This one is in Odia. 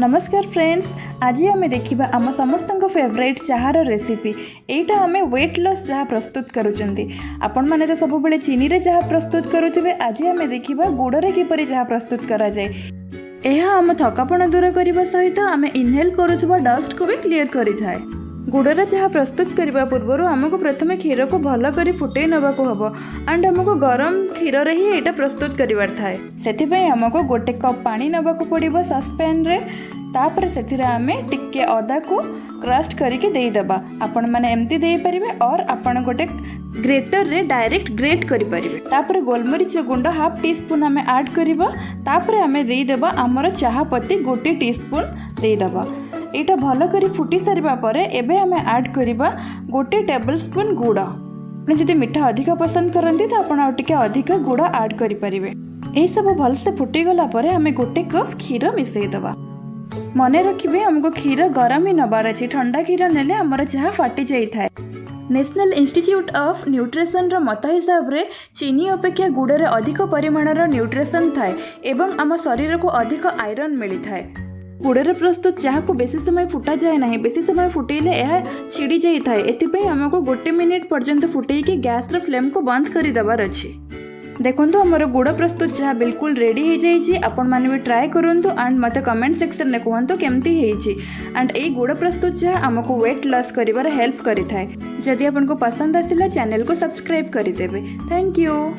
ନମସ୍କାର ଫ୍ରେଣ୍ଡସ୍, ଆଜି ଆମେ ଦେଖିବା ଆମ ସମସ୍ତଙ୍କ ଫେଭରାଇଟ୍ ଚାହାର ରେସିପି। ଏଇଟା ଆମେ ୱେଟ୍ ଲସ୍ ଚାହା ପ୍ରସ୍ତୁତ କରୁଛନ୍ତି। ଆପଣମାନେ ତ ସବୁବେଳେ ଚିନିରେ ଚାହା ପ୍ରସ୍ତୁତ କରୁଥିବେ। ଆଜି ଆମେ ଦେଖିବା ଗୁଡ଼ରେ କିପରି ଚାହା ପ୍ରସ୍ତୁତ କରାଯାଏ। ଏହା ଆମ ଥକାପଣ ଦୂର କରିବା ସହିତ ଆମେ ଇନହେଲ୍ କରୁଥିବା ଡଷ୍ଟକୁ ବି କ୍ଲିୟର କରିଥାଏ। ଗୁଡ଼ର ଚାହା ପ୍ରସ୍ତୁତ କରିବା ପୂର୍ବରୁ ଆମକୁ ପ୍ରଥମେ କ୍ଷୀରକୁ ଭଲ କରି ଫୁଟେଇ ନେବାକୁ ହେବ, ଆଣ୍ଡ ଆମକୁ ଗରମ କ୍ଷୀରରେ ହିଁ ଏଇଟା ପ୍ରସ୍ତୁତ କରିବାର ଥାଏ। ସେଥିପାଇଁ ଆମକୁ ଗୋଟେ କପ୍ ପାଣି ନେବାକୁ ପଡ଼ିବ ସସ୍ପ୍ୟାନ୍ରେ। ତାପରେ ସେଥିରେ ଆମେ ଟିକେ ଅଦାକୁ କ୍ରଷ୍ଟ କରିକି ଦେଇଦେବା। ଆପଣମାନେ ଏମିତି ଦେଇପାରିବେ ଅର୍ ଆପଣ ଗୋଟେ ଗ୍ରେଟରରେ ଡାଇରେକ୍ଟ ଗ୍ରେଟ୍ କରିପାରିବେ। ତାପରେ ଗୋଲମରିଚ ଗୁଣ୍ଡ ହାଫ୍ ଟି ସ୍ପୁନ୍ ଆମେ ଆଡ଼୍ କରିବା। ତାପରେ ଆମେ ଦେଇଦେବା ଆମର ଚାହା ପତି ଗୋଟେ ଟି ସ୍ପୁନ୍ ଦେଇଦେବା। ଏଇଟା ଭଲ କରି ଫୁଟି ସାରିବା ପରେ ଏବେ ଆମେ ଆଡ଼୍ କରିବା ଗୋଟେ ଟେବଲ୍ ସ୍ପୁନ୍ ଗୁଡ଼। ଆପଣ ଯଦି ମିଠା ଅଧିକ ପସନ୍ଦ କରନ୍ତି, ତ ଆପଣ ଆଉ ଟିକେ ଅଧିକ ଗୁଡ଼ ଆଡ଼୍ କରିପାରିବେ। ଏହିସବୁ ଭଲସେ ଫୁଟିଗଲା ପରେ ଆମେ ଗୋଟେ କପ୍ କ୍ଷୀର ମିଶାଇଦେବା। ମନେ ରଖିବେ, ଆମକୁ କ୍ଷୀର ଗରମ ହିଁ ନେବାର ଅଛି। ଥଣ୍ଡା କ୍ଷୀର ନେଲେ ଆମର ଚାହା ଫାଟି ଯାଇଥାଏ। ନ୍ୟାସନାଲ୍ ଇନଷ୍ଟିଚ୍ୟୁଟ୍ ଅଫ୍ ନ୍ୟୁଟ୍ରିସନ୍ର ମତ ହିସାବରେ ଚିନି ଅପେକ୍ଷା ଗୁଡ଼ରେ ଅଧିକ ପରିମାଣର ନ୍ୟୁଟ୍ରିସନ୍ ଥାଏ ଏବଂ ଆମ ଶରୀରକୁ ଅଧିକ ଆଇରନ୍ ମିଳିଥାଏ। ଗୁଡ଼ରେ ପ୍ରସ୍ତୁତ ଚାହାକୁ ବେଶୀ ସମୟ ଫୁଟାଯାଏ ନାହିଁ। ବେଶୀ ସମୟ ଫୁଟେଇଲେ ଏହା ଛିଡ଼ି ଯାଇଥାଏ। ଏଥିପାଇଁ ଆମକୁ ଗୋଟେ ମିନିଟ୍ ପର୍ଯ୍ୟନ୍ତ ଫୁଟେଇକି ଗ୍ୟାସ୍ର ଫ୍ଲେମ୍କୁ ବନ୍ଦ କରିଦେବାର ଅଛି। ଦେଖନ୍ତୁ, ଆମର ଗୁଡ଼ ପ୍ରସ୍ତୁତ ଚାହା ବିଲକୁଲ ରେଡ଼ି ହେଇଯାଇଛି। ଆପଣମାନେ ବି ଟ୍ରାଏ କରନ୍ତୁ ଆଣ୍ଡ ମୋତେ କମେଣ୍ଟ ସେକ୍ସନରେ କୁହନ୍ତୁ କେମିତି ହେଇଛି। ଆଣ୍ଡ ଏଇ ଗୁଡ଼ ପ୍ରସ୍ତୁତ ଚାହା ଆମକୁ ୱେଟ୍ ଲସ୍ କରିବାରେ ହେଲ୍ପ କରିଥାଏ। ଯଦି ଆପଣଙ୍କୁ ପସନ୍ଦ ଆସିଲା, ଚ୍ୟାନେଲକୁ ସବସ୍କ୍ରାଇବ୍ କରିଦେବେ। Thank you.